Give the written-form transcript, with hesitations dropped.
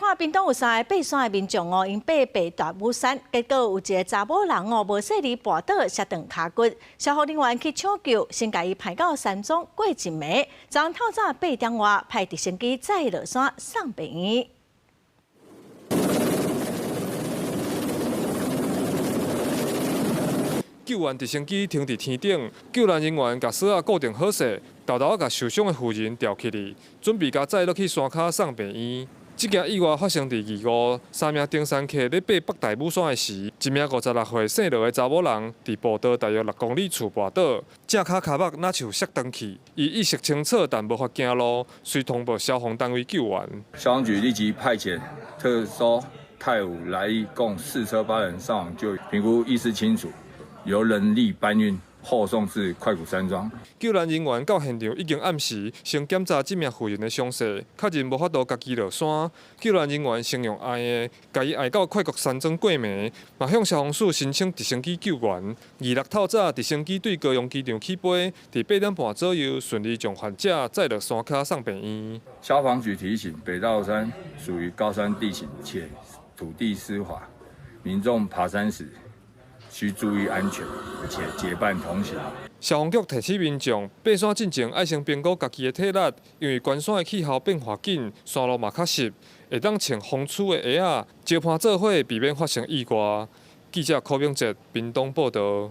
看屏東有三个爬山的民眾哦，𪜶爬北大武山，結果有一个查某人哦，無細膩跋倒，摔斷跤骨，消防人員去搶救，先共伊抬到山莊過一暝，昨昏透早8點外派直升機載落山送病院。救援直升機停佇天頂，救難人員共索仔固定好勢，沓沓共受傷的婦人吊起來，準備共載落去山跤送病院。這件意外發生佇二五，三名登山客咧爬北大武山的時，一名56歲姓羅的查某人，佇步道大約6公里處跋倒，正跤跤目若像摔斷去，伊意識清楚，但無法行路，隨通報消防單位救援。消防局立即派遣特搜泰武來義共四車八人上網救援，評估意識清楚，由人力搬運後送至快谷山莊。救難人員到現場已經暗時，先檢查這名婦人的傷勢，確認無法度家己落山。救難人員先用爣的，共伊爣到快谷山莊過暝，嘛向消防署申請直升機救援。二六透早，直升機對高雄機場起飛，佇8點半左右順利將患者載落山跤送病院。消防局提醒：北大武山屬於高山地形，且土地濕滑，民眾爬山時需注意安全，且結伴同行。消防局提醒民眾，爬山進前愛先評估家己的體力，因為懸山的氣候變化緊，山路嘛較濕，會當穿風雨的鞋仔，相伴做伙，避免發生意外。記者柯明哲，屏東報導。